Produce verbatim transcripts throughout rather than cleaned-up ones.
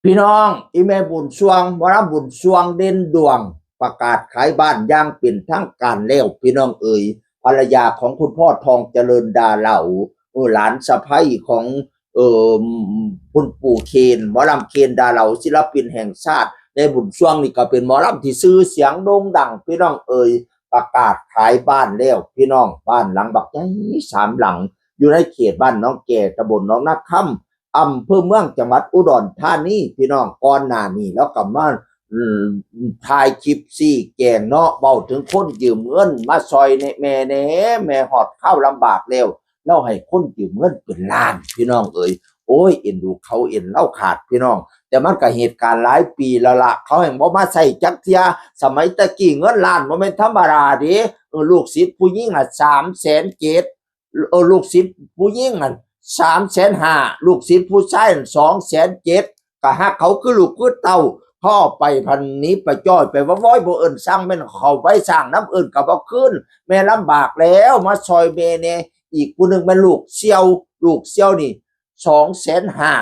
พี่น้อง อีแม่บุญสรวง หมอลำบุญสรวง เด่นดวง ประกาศขายบ้านอย่างเป็นทางการแล้ว พี่น้องเอ๋ย ภรรยาของคุณพ่อทองเจริญดาเหลา เออ หลานสะใภ้ของ เออ คุณปู่เคน หมอลำเคนดาเหลา ศิลปินแห่งชาติ ในบุญสรวงนี่ก็เป็นหมอลำที่ชื่อเสียงโด่งดัง พี่น้องเอ๋ย ประกาศขายบ้านแล้ว พี่น้อง บ้านหลังบักใหญ่สามหลัง อยู่ในเขตบ้านหนองแก่ ตำบลหนองนาคำ อำเภอเมือง จังหวัดอุดรธานี พี่น้อง ก่อนหน้านี้ลาวก็มา อืม ถ่ายคลิปชี้แจงเนาะ เว้าถึงคนยืมเงินมาซอยแหน่ แม่แหน่ แม่ฮอดคราวลำบากแล้ว ลาวให้คนยืมเงินเป็นล้าน พี่น้องเอ๋ย โอ้ย เอ็นดูเขา เอ็นลาวขาด พี่น้อง แต่มันก็เหตุการณ์หลายปีแล้วละ เขาแฮ่งบ่มาใช้จักเทื่อ สมัยตะกี้เงินล้านบ่แม่นธรรมดาเด้ เออ ลูกศิษย์ผู้หญิงอะ สามแสนเจ็ด เออ ลูกศิษย์ผู้หญิงนั่น สามแสนห้า ลูกศิษย์ผู้ชายนั่น สองแสนเจ็ด ก็ฮักเขาคือลูกคือเต้า เขาเอาไปพันหนีไปจ้อยไปว่า ว้อย บ่เอิ้นสั่ง แม่นเขาไปสร้างนำ เอิ้นก็บ่คืน แม่ลำบากแล้ว มาซอยแม่แหน่ อีกผู้หนึ่งแม่นลูกเสี่ยว ลูกเสี่ยวนี่ สองแสนห้า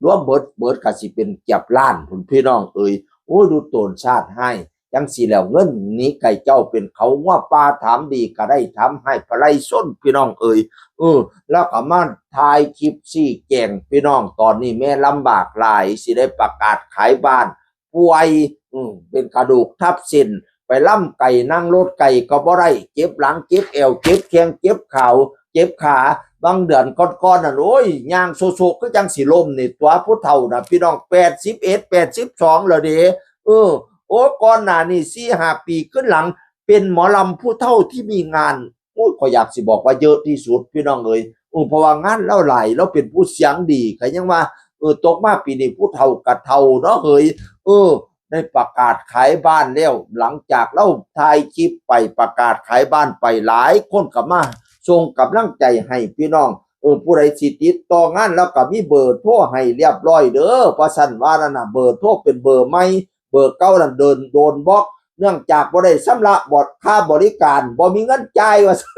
รวมเบิด เบิดก็สิเป็นเกือบล้านพุ้น พี่น้องเอ๋ย โอ้ย ดูโตนชาติให้ จั่งซี้แล้ว เงินหนีไกลเจ้าเป็นเขา งัวป่าถามดีก็ได้ ถามให้ปลาไหลชน พี่น้องเอ๋ย เออ ลาวก็มาถ่ายคลิปชี้แจง พี่น้อง ตอนนี้แม่ลำบากหลาย สิได้ประกาศขายบ้าน ป่วย อืม เป็นกระดูกทับเส้น ไปลำไกล นั่งรถไกลก็บ่ได้ เจ็บหลัง เจ็บแอว เจ็บแข้ง เจ็บเข่า เจ็บขา บางเดือนก่อนๆนั่น โอ้ย ย่างโซกๆ คือจั่งสิล้มนี่ ตัวผู้เฒ่าน่ะ พี่น้อง แปดสิบเอ็ด แปดสิบสองแล้วเด้ เออ โอ้ ก่อนหน้านี้ สี่ห้าปีขึ้นหลัง เป็นหมอลำผู้เฒ่าที่มีงาน โอ้ย ข้อยอยากสิบอกว่าเยอะที่สุด พี่น้องเอ๋ย เออ เพราะว่างานลาวหลาย ลาวเป็นผู้เสียงดี ก็ยังว่า เออ ตกมาปีนี้ผู้เฒ่ากะเฒ่าเนาะเฮ้ย เออ ได้ประกาศขายบ้านแล้ว หลังจากลาวถ่ายคลิปไป ประกาศขายบ้านไป หลายคนก็มาส่งกำลังใจให้พี่น้อง เออ ผู้ใดสิติดต่องาน ลาวก็มีเบอร์โทรให้เรียบร้อยเด้อ ว่าซั่นว่านั่นน่ะ เบอร์โทรเป็นเบอร์ใหม่ เบอร์เก่านั่นเดินโดนบล็อก เนื่องจากบ่ได้ชำระบอดค่าบริการ บ่มีเงินจ่าย ว่าซั่น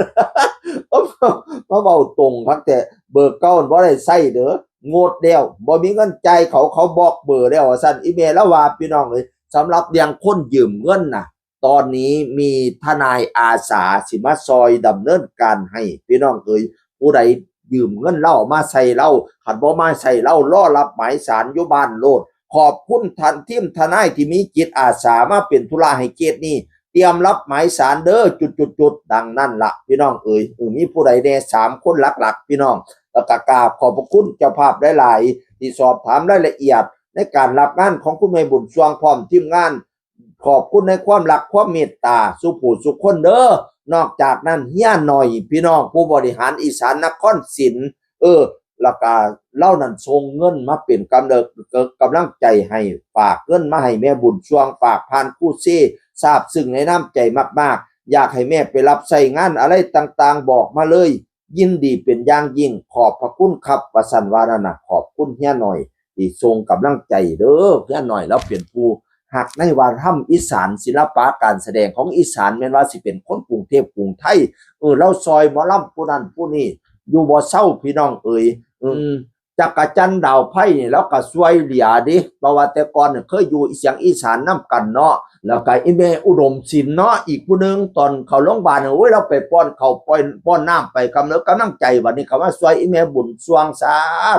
มาเว้าตรงคักแท้ เบอร์เก่าบ่ได้ใช้เด้อ งดแล้ว บ่มีเงินจ่ายเขา เขาบล็อกเบอร์แล้ว ว่าซั่น อีแม่ลาวว่า พี่น้องเอ๋ย สำหรับเรื่องคนยืมเงินน่ะ ตอนนี้มีทนายอาสาสิมาซอยดำเนินการให้ พี่น้องเอ๋ย ผู้ใดยืมเงินลาวมาใช้ลาว คันบ่มาใช้ลาว รอรับหมายศาลอยู่บ้านโลด ขอบคุณท่านทีมทนายที่มีจิตอาสามาเป็นธุระให้เคสนี้ เตรียมรับหมายศาลเด้อ จุดจุดจุด ดังนั้นละพี่น้องเอ๋ย เออ มีผู้ใดแหน่ สามคนหลักๆ พี่น้อง แล้วก็กราบขอบพระคุณเจ้าภาพหลายๆ ที่สอบถามรายละเอียดในการรับงานของคุณแม่บุญสรวงพร้อมทีมงาน ขอบคุณในความรักความเมตตาสู่ผู้สู่คนเด้อ นอกจากนั้นเฮียหน่อย พี่น้องผู้บริหารอีสานนครศิลป์ เออ แล้วก็ลาวนั่นส่งเงินมาเป็นกำลัง กำลังใจให้ ฝากเงินมาให้แม่บุญสรวง ฝากผ่านครูเซ ซาบซึ้งในน้ำใจมากๆ อยากให้แม่ไปรับใช้งานอะไรต่างๆ บอกมาเลย ยินดีเป็นอย่างยิ่ง ขอบพระคุณครับ ว่าซั่นว่านั่นน่ะ ขอบคุณเฮียหน่อยที่ส่งกำลังใจเด้อ เฮียหน่อยลาวเป็นผู้ฮักในวัฒนธรรมอีสาน ศิลปะการแสดงของอีสาน แม่นว่าสิเป็นคนกรุงเทพกรุงไทย เออ ลาวซอยหมอลำผู้นั้นผู้นี้ อยู่บ่เซาพี่น้องเอ๋ย อืม จักจั่นดาวไพร่นี่ลาวก็ซอยเหลือเด้ เพราะว่าแต่ก่อนเนี่ยเคยอยู่เสียงอีสานนำกันเนาะ แล้วก็อีแม่อุดมศิลป์เนาะ อีกผู้หนึ่ง ตอนเข้าโรงพยาบาลเนี่ย โอ้ย ลาวไปป้อนข้าว ป้อน ป้อนน้ำไปกำเนิดกำลังใจ บัดนี้เขามาซอยอีแม่บุญสรวง สา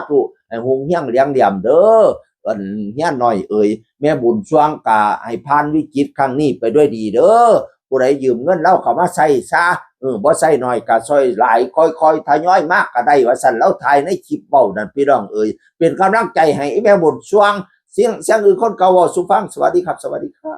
ธุ ให้ฮุงเฮียงเลี้ยงเหลี่ยมเด้อ เอิ้นเฮียหน่อยเอ๋ย แม่บุญสรวงก็ให้ผ่านวิกฤตครั้งนี้ไปด้วยดีเด้อ ผู้ใดยืมเงินลาวเข้ามาใช้ซะ เออ บ่ใช้น้อยก็ซอยหลาย ค่อยๆ ทยอยมากก็ได้ ว่าซั่น ลาวถ่ายในคลิปเว้านั่นพี่น้องเอ๋ย เป็นกำลังใจให้อีแม่บุญสรวง เสียง เสียงอื่นคนเก่าเว้าสู่ฟัง สวัสดีครับ สวัสดีครับ